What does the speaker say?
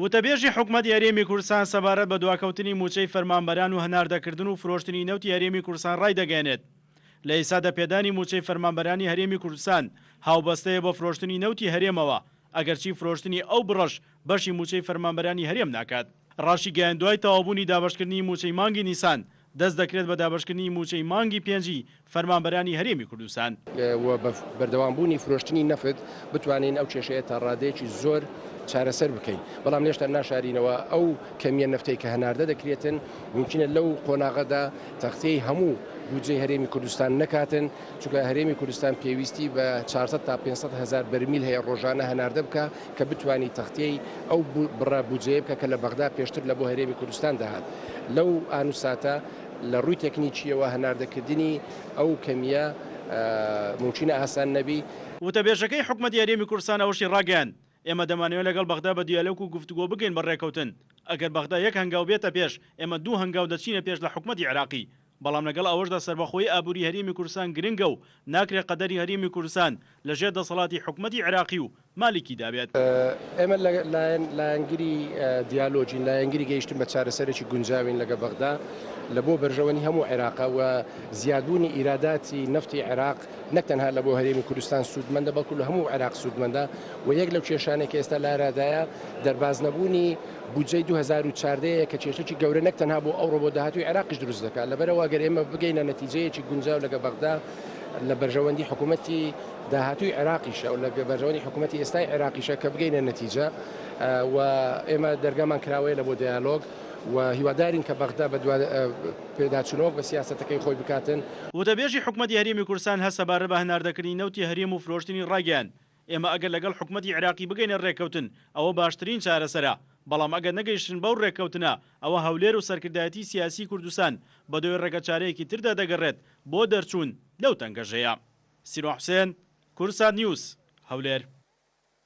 وتەبێژی حکومەتی هەرێمی کوردستان سەبارەت بە دواکەوتنی مووچەی فەرمانبەران و هەناردەکردن و فرۆشتنی نەوتی هەرێمی کوردستان ڕایدەگەیەنێت، لە ئێستادا پێدانی مووچەی فەرمانبەرانی هەرێمی کوردستان هاوبەستەیە بە فرۆشتنی نەوتی هەرێمەوە، ئەگەرچی فرۆشتنی ئەو بڕەش بەشی مووچەی فەرمانبەرانی هەرێم ناکات. ڕاشیگەیاند، دوای تەواوبوونی دابەشکردنی مووچەی مانگی نیسان، دەست دەکرێت بە دابەشکردنی مووچەی مانگی پێنجی فەرمانبەرانی هەرێمی کوردستان. و بە بەردەوامبوونی فرۆشتنی نەفت بتوانین ئەو کێشەیە تا ڕادەیەکی زۆر چارەسەر بکەین، بەڵام هێشتا ناشارینەوە ئەو کەمییە نەفتەی کە هەناردە دەکرێتن مومکینە لەو قۆناغەدا تەغتیەی هەموو بودجەی هەرێمی کوردستان نەکاتن، چونکە هەرێمی کوردستان پێویستی بە 400 تا 500 هەزار بەرمیل هەیە ڕۆژانە هەناردە بکا کە بتوانی تەغتیەی ئەو بڕە بودجەیە بکا کە لە بەغدا پێشتر لە بۆ هەرێمی کوردستان دەهات. لەو ئان و ساتە لە ڕووی تەکنیکییەوە هەناردەکردنی ئەو کەمییە مومکینە ئاسان نەبی. وتەبێژەکەی حکومەتی هەرێمی کوردستان ئەوەشی ڕاگەیاند، ئێمە دەمانەوێت لەگەڵ بەغدا بە دیالۆگ و گفتوگۆ بگەین بە ڕێککەوتن، ئەگەر بەغدا یەک هەنگاو بێتە پێش، ئێمە دوو هەنگاو دەچینە پێش لە حکومەتی عێراقی، بەڵام لەگەڵ ئەوەشدا سەربەخۆیی ئابووری هەرێمی کوردستان گرنگە و ناکرێت قەدەری هەرێمی کوردستان لە ژێر دەسەڵاتی حکومەتی عێراقی و مالیکیدا بێت. ئێمە لایەنگری دیالۆگین، لایەنگری گەیشتن بە چارەسەرێکی گونجاوین لەگە بەغدا لە بۆ بەرژەوەنی هەموو عێراقە و زیادبوونی ئیراداتی نەفتی عێراق نەک تەنها لە بۆ هەرێمی کوردستان سوودمەندە بەڵکو لە هەموو عێراق سوودمەندە و یەک لەو کێشانەی کە ئێستا لارادایە دەرباز نەبوونی بودجەی 2014 یە کە کێشەکی گەورە نەک تەنها بۆ ئەوڕۆ بۆ داهاتووی عێراقیش دروست دەکات لەبەرئەوە گەر ئێمە بگەینە نەتیجەیەکی گونجاو لەگە بەغدا لە بەرژەوەندی حکوومەتی داهاتووی عێراقیشە و لە بەرژەوەندی حکوومەتی ئێستای عێراقیشە کە بگەینە نەتیجە و ئێمە دەرگامان کراوەیە لە بۆ دیالۆگ و هیوادارین کە بەغدا بە پێداچوونەوە بە سیاسەتەکەی خۆی بکاتن. وتەبێژی حکومەتی هەرێمی کوردستان هە سەبارەت بە هەناردەکردنی نەوتی هەرێم و فرۆشتنی ڕایگەیاند، ئێمە ئەگەر لەگەڵ حکومەتی عێراقی بگەینە رێککەوتن ئەوە باشترین چارەسەرە، بەڵام ئەگەر نەگەیشتن بەو رێککەوتنە ئەوە هەولێر و سەرکردایەتی سیاسی کوردستان بەدوای رێگەچارەیەکی تردا دەگەڕێت بۆ دەرچوون لەو تەنگەژەیە. سیروان حوسێن، کوردسات نیوز، هەولێر.